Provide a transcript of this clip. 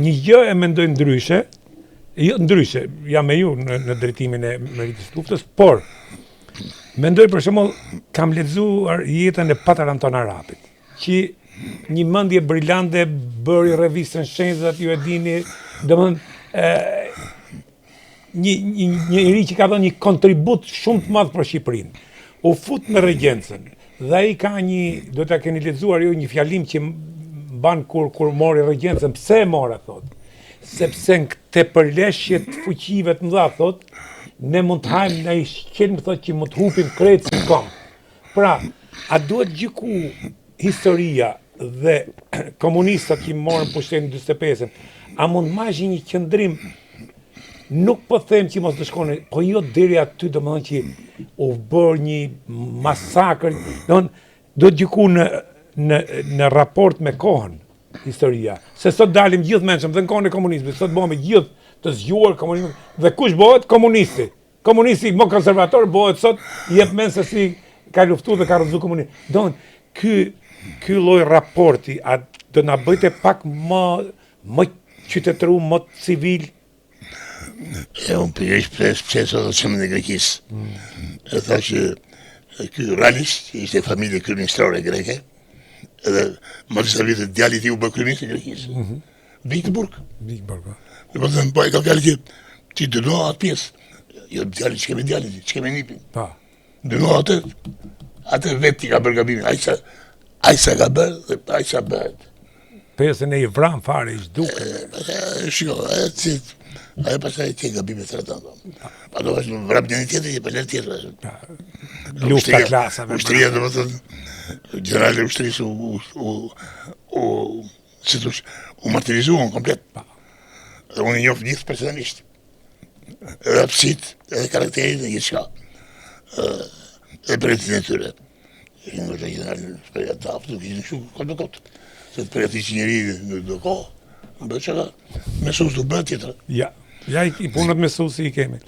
Një gjë e mendoj ndryshe, jo ndryshe, jam me ju në, në drejtimin e meritës luftës, por mendoj për shembull kam lexuar jetën e Pater Anton Arapit, që një mendje brillante bëri revistën Shenjat, ju e dini, domethënë një një një i ri që ka dhënë një kontribut shumë të madh për Shqipërinë. U fut në regjencën dhe ai ka një, do ta keni lexuar ju një fjalim që mban kur kur mori regjencën, pse e mora thot? Sepse në këtë përleshje të fuqive të mëdha thot, ne mund të hajmë në shqelm thot që mund të hupim krejt si komb. Pra, a duhet gjyku historia dhe komunistët që morën pushtetin në 45-ën, a mund të një qëndrim nuk po them që mos të shkoni, po jo deri aty domethënë që u bër një masakër, domethënë duhet gjyku në në në raport me kohën historia. Se sot dalim gjithë mençëm dhe në kohën e komunizmit, sot bëhemi gjithë të zgjuar komunizmit dhe kush bëhet komunisti? Komunisti më konservator bëhet sot, jep mend se si ka luftu dhe ka rrëzu komunizmin. Domethënë ky ky lloj raporti a do na bëjte pak më më qytetëru, më civil, E unë pikërisht pse pse sot është në Greqisë. Mm. E tha që ky Ralis, që ishte familje kryeministrore greke, edhe më disa vite djali i tij u bë kryeministër i Greqisë. Mm -hmm. Vdiq në burg. Vdiq në burg. Po. Dhe po them, po e ka fjalë që ti dëno atë pjesë. Jo djali ç'kemi djali, ç'kemi nipin. Po. Dëno atë, atë vetë ti ka bërë gabimin, ai sa ai sa ka bërë dhe ai sa bëhet. Pesën e i vram fare, i zhdukën. Shiko, e ti ajo pastaj ti gabime të rënda. Pa do vazhdo vrap një tjetër, një për tjetër. Lufta klasave. Ushtria domethënë gjenerali i ushtrisë u u u si thosh, u martirizuan komplet. Dhe unë i njoh gjithë personalisht. Edhe aftësitë, edhe karakterin dhe gjithçka. Edhe përgatitin e tyre. Ishin nga gjenerali për të aftë, nuk ishin kështu kot me kot. Se të përgatit që njeri në do kohë, në bëhet çka, me sus do bëhet tjetër. Ja, ja i punët me sus i kemi.